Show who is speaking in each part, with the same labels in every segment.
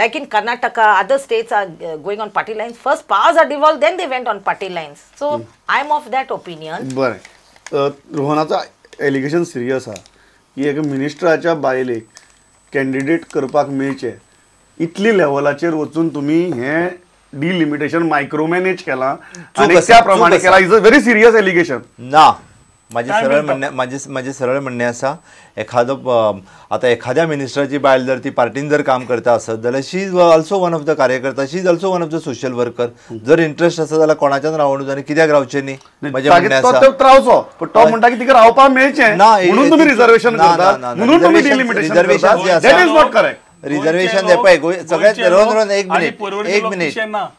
Speaker 1: Like in Karnataka, other states are going on party lines. First powers are devolved, then they went on party lines. So I am of that opinion.
Speaker 2: बरें, रोहनाचो allegation serious आहा की एका मिनिस्टराच्या बायलेक candidate करपाक मेळचें इतली लेवलाचेर वचून तुमी हें डिलिमिटेशन मायक्रोमॅनेज केलां आनी त्या प्रमाणे केलां. Is a very serious allegation.
Speaker 3: ना, माझे सरळ म्हणणे, माझे सरळ म्हणणे आसा, एखादो आतां एखाद्या मिनिस्टराची बायल जर ती पार्टीन जर काम करता आसत जाल्यार she is also one of the कार्यकर्ता, she is also one of the social worker. जर इंट्रस्ट आसा जाल्यार कोणाच्यान रावून आनी कित्याक रावचें न्ही, म्हजें म्हणणें आसा.
Speaker 2: रावचो, पण तो म्हणटा की तिका रावपाक मेळचें म्हणून तुमी रिझर्वेशन करता, म्हणून तुमी डिलिमिटेशन करता. That is not correct.
Speaker 3: Reservation जे पळय सगळें रोवन रोवन एक मिनीट, एक मिनीट,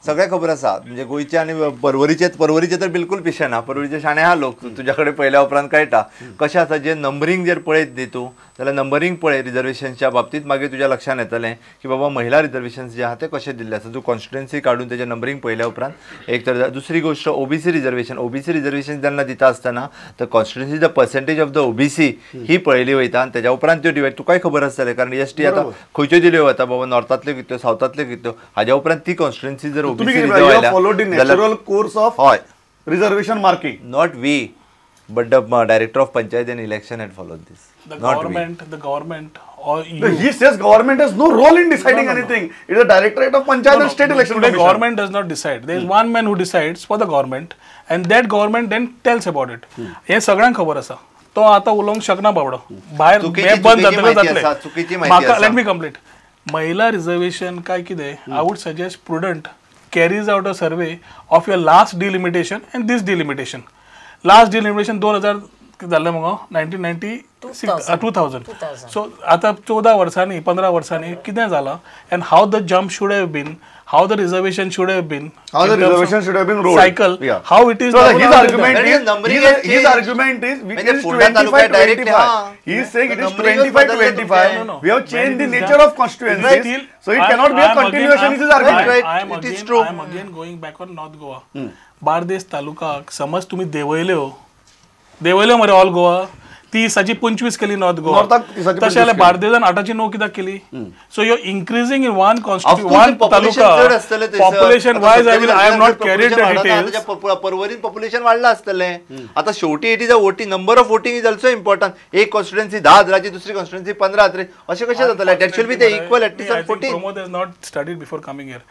Speaker 3: सगळें खबर आसा. म्हणजे गोंयचे आनी परवरीचे, परवरीचे तर बिलकूल पिशे ना, परवरीचे शाणे आहा लोक, तुज्या कडेन पळयल्या उपरांत कळटा कशें आसा. जे नंबरींग जर पळयत न्ही तूं जाल्यार नंबरींग पळय रिजर्वेशनच्या बाबतींत, मागीर तुज्या लक्षांत येतलें की बाबा महिला रिजर्वेशन जे आहा ते कशें दिल्लें आसा. तूं कॉन्स्टिट्युएन्सी काडून तेजें नंबरींग पळयल्या उपरांत एक तर. दुसरी गोश्ट ओबीसी रिजर्वेशन, ओबीसी रिजर्वेशन जेन्ना दिता आसतना the constituency the percentage of the OBC ही पळयली वयता आनी तेज्या उपरांत त्यो डिवायड. तुकाय खबर आसतलें, कारण एस टी आतां खंयच्यो दिल्यो वता बाबा, नॉर्थांतल्यो कितल्यो, सावथांतल्यो कितल्यो, हाज्या उपरांत ती कॉन्स्टिट्युएन्सी जर ओबीसी
Speaker 2: नॅचरल कोर्स ऑफ हय reservation marking.
Speaker 3: Not we, but the director of panchayat and election had followed this.
Speaker 4: The government, the government or you.
Speaker 2: He says government has no role in deciding anything. It is the directorate of panchayat and state election commission.
Speaker 4: Government does not decide. There is one man who decides for the government and that government then tells about it. हें सगळ्यांक खबर आसा. तो आतां उलोवंक शकना बाबडो, भायर बंद जातलें जातलें. म्हाका let me complete. महिला रिजर्वेशन काय कितें, I would suggest prudent carries out a survey of your last delimitation and this delimitation. Last delimitation 2000 जाल्लें मुगो, 1996 2000. सो आतां 14 वर्सांनी 15 वर्सांनी कितें जालां and how the jump should have been, how the reservation should have been,
Speaker 2: how the reservation should have been rolled
Speaker 4: cycle, how it is.
Speaker 2: His argument is, his argument is it is 25-25. He is saying it is 25-25. We have changed the nature of constituencies, so it cannot be a continuation. Is his argument.
Speaker 3: It is true.
Speaker 4: I am again going back on North Goa. Bardez taluka समज तुम्ही देवयल्यो, देवयल्यो मरे all Goa, 30ची 25 केली north Goa, तशें जाल्यार बार्देजान 8ची 9 कित्याक केली? So you are increasing in one constituency, one taluka population wise. I will, I have not carried the details.
Speaker 3: परवरीन population वाडलां आसतलें. आतां शेवटी it is a voting, number of voting is also important. एक constituency 10,000ची, दुसरी constituency 15,000, अशें कशें जातलें? That should be the equal at least 14.
Speaker 4: Pramod has not studied before coming here.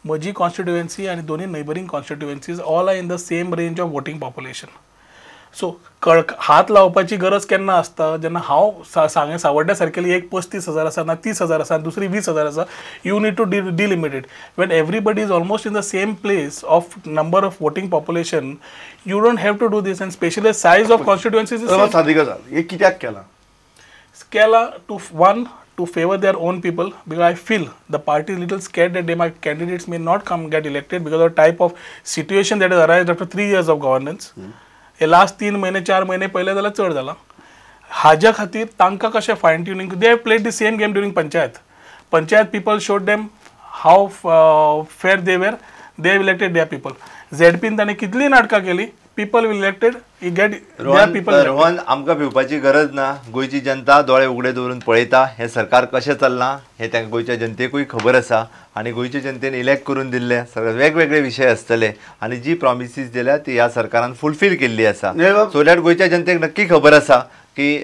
Speaker 4: म्हजी कॉन्स्टिट्युएन्सी आनी दोन्ही neighbouring constituencies all are in the same range of voting population. So हात लावपाची गरज केन्ना आसता, जेन्ना हांव सांगे सावड्ड्या सारकेली एक 35,000 आसा ना 30,000 आसा, दुसरी 20,000 आसा, you need to delimit it. When everybody is almost in the same place of number of voting population, you don't have to do this. And specially size of constituencies.
Speaker 2: सादी गजाल, हे कित्याक केलां?
Speaker 4: केलां to one, to favor their own people, because I feel the party is little scared that they, my candidates may not come get elected because of the type of situation that has arisen after 3 years of governance. हे last 3 महिने 4 महिने पहिले जाल्यार चड जाला. हाज्या खातीर तांकां कशें fine tuning, they have played the same game during panchayat. Panchayat people showed them how fair they were, they have elected their people. झेडपीन ताणें कितलीं नाटकां केली, people will elected, you get their people.
Speaker 3: Rohan, आमकां भिवपाची गरज ना. गोंयची जनता दोळे उगडे दवरून पळयता हें सरकार कशें चल्लां हें त्या गोंयच्या जनतेकूय खबर आसा आनी गोंयच्या जनतेन इलेक्ट करून दिल्ले सगळे वेगवेगळे विशय आसतले आनी जी प्रॉमिसीस दिल्या ती ह्या सरकारान फुलफील केल्ली आसा. सो that गोंयच्या जनतेक नक्की खबर आसा की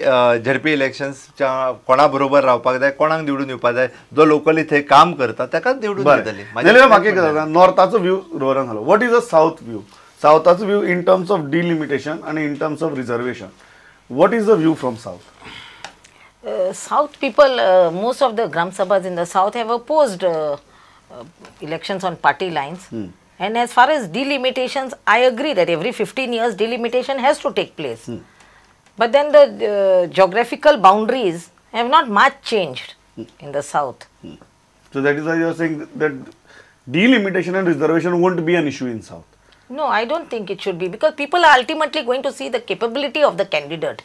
Speaker 3: झेडपी इलेक्शन्सच्या कोणा बरोबर रावपाक जाय, कोणाक निवडून येवपाक जाय, जो लोकली थंय काम करता ताकाच निवडून दितली.
Speaker 2: म्हाका नॉर्थाचो व्यू रोहन घालो, what is a south view? सावथाचो view in terms of delimitation आनी in terms of reservation, what is the view from south?
Speaker 1: South people, most of the gram sabhas in the south have opposed elections on party lines. And as far as delimitations, I agree that every 15 years delimitation has to take place. But then the geographical boundaries have not much changed in the south.
Speaker 2: So that is why you are saying that delimitation and reservation won't be an issue in south.
Speaker 1: No, I don't think it should be, because people are ultimately going to see the capability of the candidate.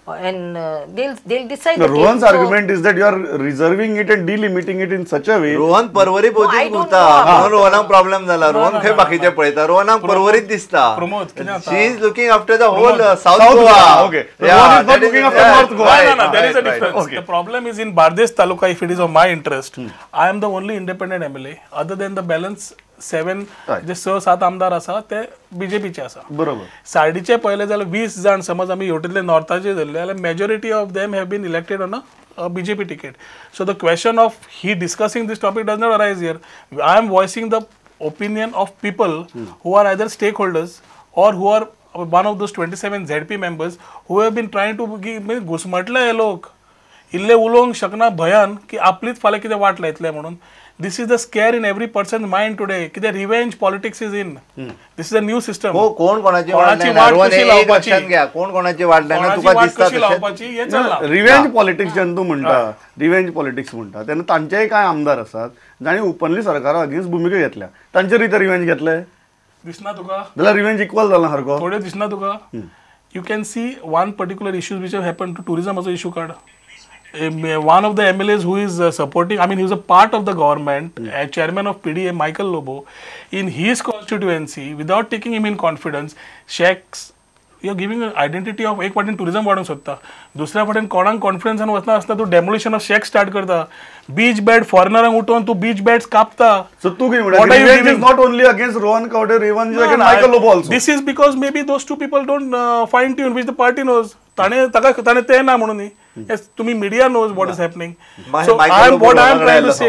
Speaker 1: And they'll decide.
Speaker 2: No, Rohan's argument is that you are reserving it and delimiting it in such a way.
Speaker 3: Rohan Porvorim भोवतीच घुंवता म्हणून रोहनाक problem जाला. रोहन खंय बाकीचे पळयता, रोहनाक पर्वरीत दिसता.
Speaker 4: Pramod,
Speaker 3: she is looking after the whole South Goa.
Speaker 2: Okay, Rohan is not looking after North Goa.
Speaker 4: No, no, there is a difference. Okay. The problem is in Bardez Taluka, if it is of my interest, I am the only independent MLA. Other than the balance 7 जे 6-7 आमदार आसा ते बीजेपीचे आसा.
Speaker 2: बरोबर.
Speaker 4: सायडीचे पळयले जाल्यार 20 जाण समज आमी हेवटेंतले नॉर्थाचे धरले जाल्यार majority of them have been elected on a BJP ticket. So the question of he discussing this topic does not arise here. I am voicing the opinion of people who are either stakeholders or who are one of those 27 ZP members who have been trying to give. घुसमटले हे लोक, इल्ले उलोवंक शकना भयान की आपलीच फाल्यां कितें वाट लायतले म्हणून. This is the scare in every person's mind today. Ki revenge politics is in. This is a new system.
Speaker 3: कोण कोणाची वाट लावपाची, कोण कोणाची वाट लायना तुका दिसता
Speaker 4: लावपाची, हें चल्लां.
Speaker 2: रिव्हेंज पॉलिटिक्स जेन्ना तूं म्हणटा, रिव्हेंज पॉलिटिक्स म्हणटा तेन्ना तांचेय कांय आमदार आसात जांणी ओपनली सरकारा अगेन्स्ट भुमिका घेतल्या, तांचेर इतर रिव्हेंज घेतले
Speaker 4: दिसना तुका?
Speaker 2: जाल्यार रिव्हेंज इक्वल जाला सारको
Speaker 4: थोड्यो दिसना तुका? You can see one particular issue which have happen to टुरिजमाचो issue काड. One of the MLAs who is supporting, I mean, he was a part of the government, chairman of PDA, Michael Lobo, in his constituency, without taking him in confidence, shacks, you are giving an identity of एक वाटेन tourism वाडोवंक सोदता, दुसऱ्या वाटेन कोणाक कॉन्फिडन्सान वचना आसतना तूं डेमोलिशन ऑफ शॅक स्टार्ट करता, बीच बेड फॉरेनरांक उठोवन तूं बीच बेड्स कापता.
Speaker 2: So तूं कितें म्हणटा, revenge is not only against Rohan Khaunte, revenge is against Michael Lobo also.
Speaker 4: This is because maybe those two people don't fine tune which the party knows. ताणें ताका ताणें तें ना म्हणून न्ही, तुमी media knows what is happening. So I am what I am trying to say,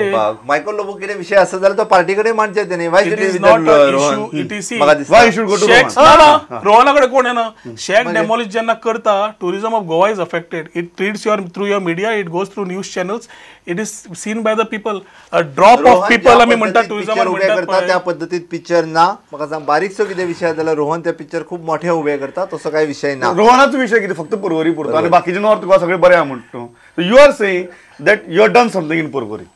Speaker 3: Michael Lobo कितें विशय आसा जाल्यार तो पार्टी कडेन मांडचे तेणी. Why
Speaker 4: it is not a issue. It is
Speaker 2: why should go to Rohan?
Speaker 4: ना ना, रोहना कडेन कोण येना. शॅक डेमोलिश जेन्ना करता, tourism of Goa is affected. It treats your through your media, it goes through news channels, it is seen by the people. A drop of people आमी म्हणटा tourism
Speaker 3: उबे करता त्या पद्दतीत पिक्चर ना. म्हाका सांग, बारीकसो कितें विशय जाल्यार रोहन ते पिक्चर खूब मोठे उबे करता, तसो काय विशय ना.
Speaker 2: रोहनाचो विशय कितें फक्त पर्वरी पुरता आनी बाकीचे नॉर्थ गोवा सगळे बरे आहा म्हणटा तूं. You are saying that you have done something in Porvorim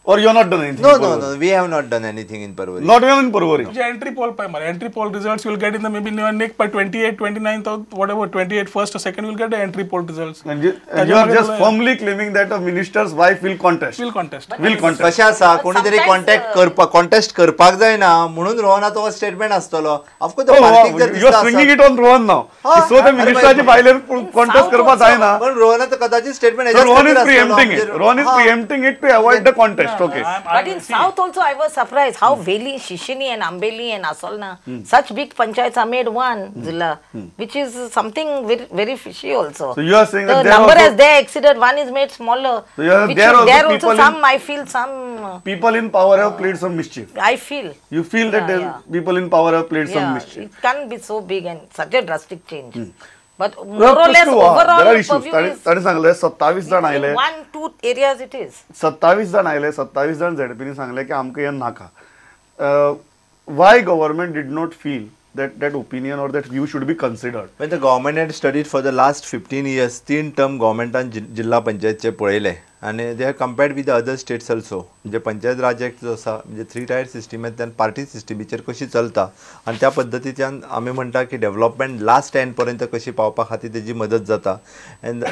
Speaker 2: or you have not done anything?
Speaker 3: No, no, no, we have not done anything in Porvorim.
Speaker 2: Not even in Porvorim.
Speaker 4: तुझे entry poll पळय मरे, entry poll results you will get in the maybe next by 28, 29, whatever, 28 first or second will get the entry poll results.
Speaker 2: And you are just firmly claiming that a minister's wife will contest.
Speaker 4: Will contest.
Speaker 2: Will contest.
Speaker 3: कशें आसा, कोणी तरी contact करपाक, contest करपाक जायना म्हणून रोहनाचो statement आसतलो. Of course
Speaker 2: you are swinging it on Rohan now. So the मिनिस्टराची बायलेन कॉन्टेस्ट करपाक जायना
Speaker 3: पण रोहनाचो कदाचित statement.
Speaker 2: Rohan is preempting it. Rohan is preempting it to avoid the contest. Okay.
Speaker 1: But in South also I was surprised how Veli, Shishini and Ambeli and Asolna, such big panchayats are made one zilla, which is something very, very fishy also.
Speaker 2: So you are saying
Speaker 1: the
Speaker 2: that
Speaker 1: number
Speaker 2: also,
Speaker 1: has there exceeded, one is made smaller.
Speaker 2: So you are, there also,
Speaker 1: there also some, I feel some
Speaker 2: people in power have played some mischief.
Speaker 1: I feel.
Speaker 2: You feel that people in power have played some mischief.
Speaker 1: It can't be so big and such a drastic change. But more or less overall purview is
Speaker 2: ताणें सांगलें 27 जाण आयले,
Speaker 1: 1-2 areas it is.
Speaker 2: 27 जाण आयले, 27 जाण झेडपीनी सांगलें की आमकां हें नाका. Why government did not feel that that opinion or that view should be considered?
Speaker 3: When the government had studied for the last 15 years, 3 term गव्हर्मेंटान जिल्हा पंचायतचे पळयले आनी they have compared with the other states also. म्हणजे पंचायत राज act जो आसा, म्हणजे 3 tyre सिस्टमांतल्यान party सिस्टमीचेर कशी चलता आनी त्या पद्दतीच्यान आमी म्हणटा की डेव्हलपमेंट लास्ट एंड पर्यंत कशी पावपा खातीर तेजी मदत जाता. एंड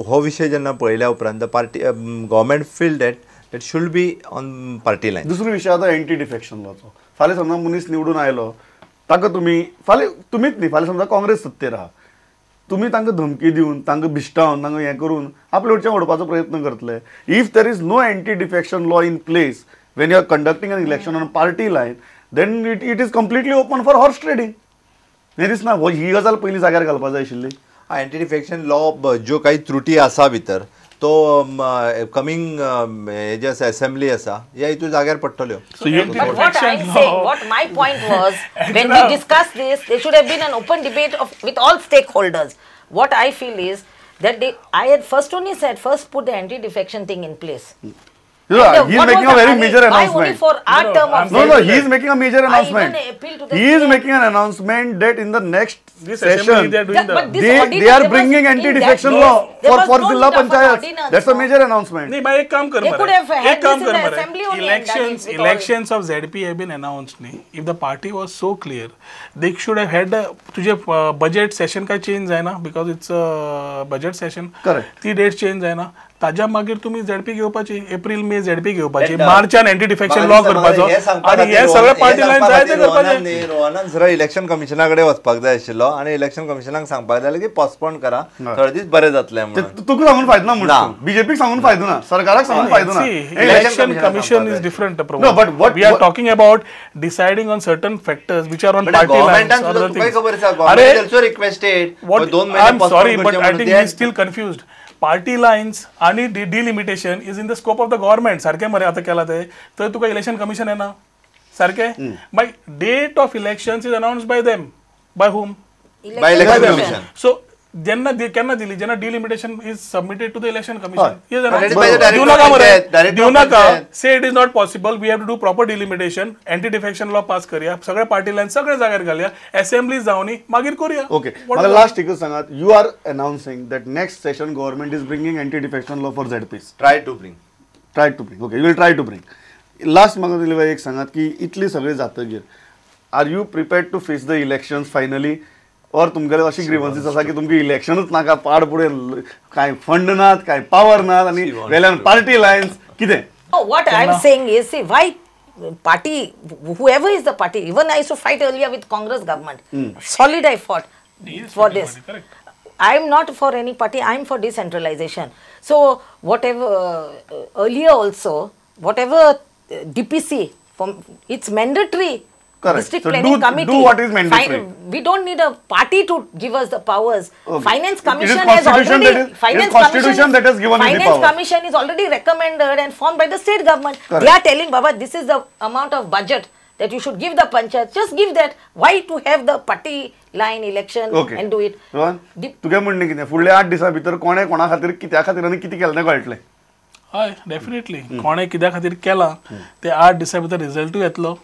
Speaker 3: हो विशय जेन्ना पळयल्या उपरांत the party government feel that that should be on party line.
Speaker 2: दुसरो विशय आतां एंटी डिफेक्शन लॉचो. फाल्यां समजा मनीस निवडून आयलो, ताका तुमी फाल्यां तुमीच न्ही, फाल्यां समजा काँग्रेस सत्तेर आहा, तुमी तांकां धमकी दिवन, तांकां भिश्टावन, तांकां हें करून आपले वटच्यान ओडपाचो प्रयत्न करतले. If there is no anti defection law in place when you are conducting an election on party line, then it is completely open for horse trading. हें दिसना ही गजाल पयलीं जाग्यार घालपा जाय आशिल्ली.
Speaker 3: एंटी डिफेक्शन लॉ ज्यो काही त्रुटी आसा भितर तो कमींग हे जे आसा असेंब्ली आसा ह्या हितून जाग्यार पडटल्यो.
Speaker 1: But what I'm saying, what my point was, when we discussed this, there should have been an open debate of with all stakeholders. What I feel is that I had first only said, first put the anti-defection thing in place.
Speaker 2: He is making a very major announcement.
Speaker 1: Why only for our term of
Speaker 2: No, no, he is making a major announcement. He is making an announcement that in the next session, they are bringing anti-defection law for Zilla Panchayat. That's a major announcement.
Speaker 4: नाही, एक काम कर मरे, एक काम कर मरे. Elections of ZP have been announced. If the party was so clear, they should have had तुझे बजेट सेशन काय चेंज जायना, because it's a budget session.
Speaker 2: Correct.
Speaker 4: ती डेट चेंज जायना. ताज्या मागीर तुमी झेडपी घेवपाची, एप्रील मे झेडपी घेवपाची, मार्चान एंटी डिफेक्शन लॉ करपाचो आनी हे सगळे पार्टी लायन जाय ते करपाचें.
Speaker 3: रोहनान सरळ इलेक्शन कमिशना कडेन वचपाक जाय आशिल्लो आनी इलेक्शन कमिशनाक सांगपाक जाय की पोस्टपोन करा, थोडे दीस बरें जातलें म्हणून.
Speaker 2: तुका सांगून फायदो ना म्हणून, बीजेपीक सांगून फायदो ना, सरकाराक सांगून फायदो ना.
Speaker 4: Election commission is different. But we are talking about deciding on certain factors which are on party lines.
Speaker 3: तुकाय खबर आसा, गव्हर्नमेंट ऑल्सो रिक्वेस्टेड दोन
Speaker 4: महिने. I am sorry but I think we still confused. Party lines आणि delimitation is in the scope of the government. सारखे मरे आता केला ते तर तुका इलेक्शन कमिशन येना सारखे. By date of election is announce by them, by whom?
Speaker 3: By election commission.
Speaker 4: So जेन्ना केन्ना दिली, जेन्ना delimitation is submitted to the election commission. दिवं नाका मरे, दिवं नाका. Say it is not possible, we have to do proper delimitation, anti defection law pass करया, सगळे पार्टी लायन सगळे जाग्यार घालया, असेंब्ली जावनी मागीर करूया.
Speaker 2: ओके, म्हाका लास्ट एकच सांगात, you are announcing that next session government is bringing anti defection law for ZPs.
Speaker 3: Try to bring,
Speaker 2: try to bring. Okay, you will try to bring. Last म्हाका दिली एक सांगात की इतली सगळी जातगीर are you prepared to face the elections finally? और तुमगेले अशी ग्रीवन्सीस आसा की तुमकां इलेक्शनूच नाका, पाड पुढे काय फंड नात, काय पावर नात आनी वेल्यान पार्टी लायन्स कितें?
Speaker 1: What I am saying is, see why party, whoever is the party, even I used to fight earlier with Congress government, solid I fought for this. I am not for any party, I am for decentralization. So whatever earlier also, whatever DPC, from, it's mandatory.
Speaker 2: Correct.
Speaker 1: District
Speaker 2: so
Speaker 1: Planning Committee.
Speaker 2: Do what is mandatory.
Speaker 1: We don't need a party to give us the powers.
Speaker 2: Okay.
Speaker 1: Finance Commission has already.
Speaker 2: Finance Constitution that has given you the power.
Speaker 1: Finance Commission is already recommended and formed by the state government.
Speaker 2: Correct.
Speaker 1: They are telling Baba, this is the amount of budget that you should give the panchayat. Just give that. Why to have the party line election?
Speaker 2: Okay.
Speaker 1: And do it?
Speaker 2: Rohan, तुगे म्हणणें कितें? फुडल्या 8 दिसां भितर कोणे कोणा खातीर कित्या खातीर आनी कितें केलें तें कळटलें.
Speaker 4: हय, डेफिनेटली कोणे कित्या खातीर केलां ते 8 दिसां भितर रिजल्टूय येतलो.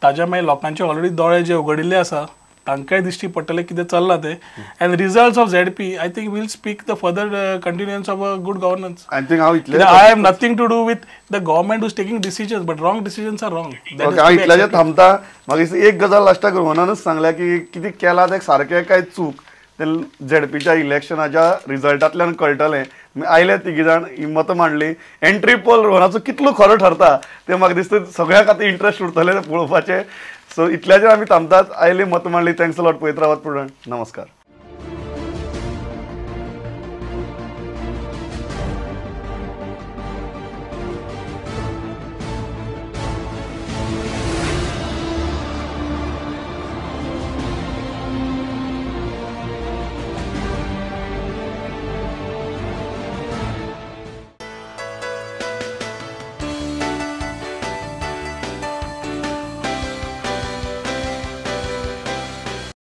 Speaker 4: ताज्या मागीर लोकांचे ऑलरेडी दोळे जे उगडिल्ले आसा तांकांय दिश्टी पडटलें कितें चल्लां तें. And results of ZP I think will speak the further continuance of a good governance.
Speaker 2: I think हांव इतलें,
Speaker 4: I have nothing to do with the government who's taking decisions, but wrong decisions are wrong.
Speaker 2: हांव इतल्याचेर थांबता. म्हाका एक गजाल लास्टाक रोहनानूच सांगल्या की कितें केलां तें सारकें काय चूक तें झेडपीच्या इलेक्शनाच्या रिजल्टांतल्यान कळटलें. आयले तिगी जाण ही मतां मांडली. एंट्री पोल रोहनाचो कितलो खरो ठरता तें म्हाका दिसता सगळ्यांक आतां इंट्रस्ट उरतलें पळोवपाचें. सो इतल्याचेर आमी थांबतात. आयली मतां मांडली. Thanks a lot. पळयत रावात प्रुडंट. नमस्कार.